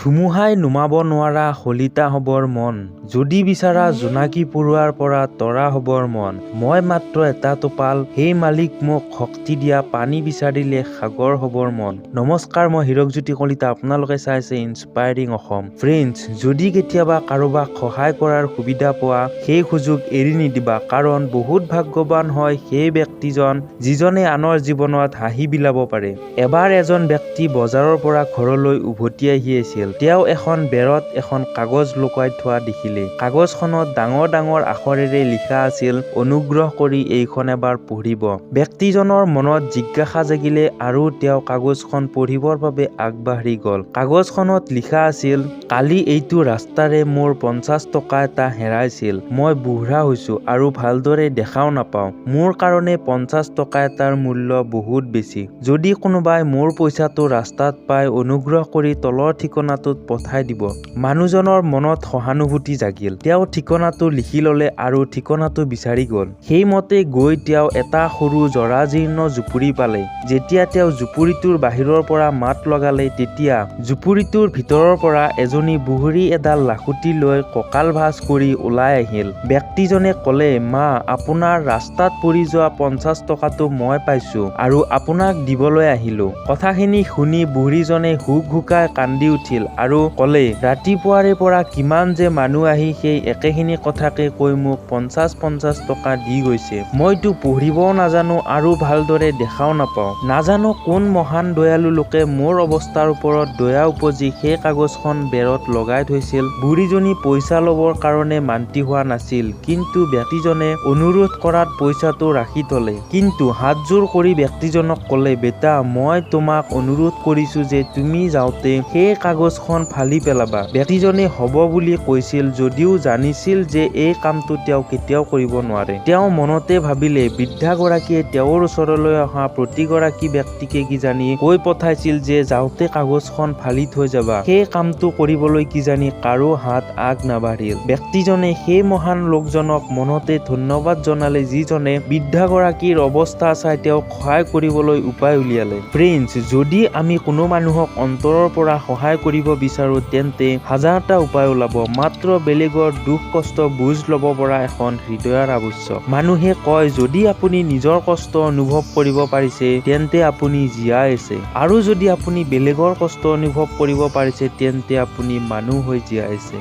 ধুমুহাই নুমাব নোৱাৰা শলিতা হ'বৰ মন, যদি বিচাৰা জোনাকী পৰুৱাৰ পৰা তৰা হ'বৰ মন, মই মাত্ৰ এটা টোপাল, সেই মালিক মোক শক্তি দিয়া, পানী বিচাৰিলে সাগৰ হ'বৰ মন। নমস্কাৰ, মই হীৰকজ্যোতি কলিতা। আপোনালোকে চাইছে ইনস্পায়াৰিং অসম। ফ্ৰেণ্ডছ, যদি কেতিয়াবা কাৰোবাক সহায় কৰাৰ সুবিধা পোৱা, সেই সুযোগ এৰি নিদিবা, কাৰণ বহুত ভাগ্যৱান হয় সেই ব্যক্তিজন যিজনে আনৰ জীৱনত হাঁহি বিলাব পাৰে। এবাৰ এজন ব্যক্তি বজাৰৰ পৰা ঘৰলৈ উভতি আহি আছিল। তেওঁ এখন বেৰত এখন কাগজ লুকুৱাই থোৱা দেখিলে। কাগজখনত ডাঙৰ ডাঙৰ আখৰেৰে লিখা আছিল, "অনুগ্ৰহ কৰি এইখন এবাৰ পঢ়িব।" ব্যক্তিজনৰ মনত জিজ্ঞাসা জাগিলে আৰু তেওঁ কাগজখন পঢ়িবৰ বাবে আগবাঢ়ি গ'ল। কাগজখনত লিখা আছিল, "কালি এইটো ৰাস্তাৰে মোৰ 50 টকা এটা হেৰাইছিল। মই বুঢ়া হৈছো আৰু ভালদৰে দেখাও নাপাওঁ। মোৰ কাৰণে 50 টকা এটাৰ মূল্য বহুত বেছি। যদি কোনোবাই মোৰ পইচাটো ৰাস্তাত পায়, অনুগ্ৰহ কৰি তলৰ ঠিকনাটোত পঠাই দিব।" মানুহজনৰ মনত সহানুভূতি জাগিল। তেওঁ ঠিকনাটো লিখি ল'লে আৰু ঠিকনাটো বিচাৰি গ'ল। সেইমতে গৈ তেওঁ এটা সৰু জৰাজীৰ্ণ জুপুৰি পালে। যেতিয়া তেওঁ জুপুৰিটোৰ বাহিৰৰ পৰা মাত লগালে, তেতিয়া জুপুৰিটোৰ ভিতৰৰ পৰা এজনী বুঢ়ী এডাল লাখুটি লৈ কঁকাল ভাঁজ কৰি ওলাই আহিল। ব্যক্তিজনে ক'লে, "মা, আপোনাৰ ৰাস্তাত পৰি যোৱা 50 টকাটো মই পাইছো আৰু আপোনাক দিবলৈ আহিলো।" কথাখিনি শুনি বুঢ়ীজনে হুকহুকাই কান্দি উঠিল আৰু ক'লে, "ৰাতিপুৱাৰে পৰা কিমান যে মানুহ আহি সেই একেখিনি কথাকে কৈ মোক 50 50 টকা দি গৈছে। মইতো পঢ়িবও নাজানো আৰু ভালদৰে দেখাও নাপাওঁ। নাজানো কোন মহান দয়ালু লোকে মোৰ অৱস্থাৰ ওপৰত দয়া উপজি সেই কাগজখন বেৰত লগাই থৈছিল।" বুঢ়ীজনী পইচা ল'বৰ কাৰণে মান্তি হোৱা নাছিল, কিন্তু ব্যক্তিজনে অনুৰোধ কৰাত পইচাটো ৰাখি থলে। কিন্তু হাতযোৰ কৰি ব্যক্তিজনক ক'লে, "বেটা, মই তোমাক অনুৰোধ কৰিছো যে তুমি যাওঁতে সেই কাগজখন ফালি পেলাবা।" ব্যক্তিজনে হ'ব বুলি কৈছিল যদিও জানিছিল যে এই কামটো তেওঁ কেতিয়াও কৰিব নোৱাৰে। তেওঁ মনতে ভাবিলে, বৃদ্ধাগৰাকীয়ে তেওঁৰ ওচৰলৈ অহা প্ৰতিগৰাকী ব্যক্তিকে কিজানি কৈ পঠাইছিল যে যাওঁতে কাগজখন ফালি থৈ যাবা। সেই কামটো কৰিবলৈ কিজানি কাৰো হাত আগ নাবাঢ়িল। ব্যক্তিজনে সেই মহান লোকজনক মনতে ধন্যবাদ জনালে, যিজনে বৃদ্ধাগৰাকীৰ অৱস্থা চাই তেওঁক সহায় কৰিবলৈ উপায় উলিয়ালে। ফ্ৰেণ্ডছ, যদি আমি কোনো মানুহক অন্তৰৰ পৰা সহায় কৰিব বিচাৰো, তেন্তে হাজাৰটা উপায় ওলাব। মাত্ৰ বেলেগৰ দুখ কষ্ট বুজ ল'ব পৰা এখন হৃদয়ৰ আৱশ্যক। মানুহে কয়, যদি আপুনি নিজৰ কষ্ট অনুভৱ কৰিব পাৰিছে, তেন্তে আপুনি জীয়াই আছে আৰু যদি আপুনি বেলেগৰ কষ্ট অনুভৱ কৰিব পাৰিছে, তেন্তে আপুনি মানুহ হৈ জীয়াই আছে।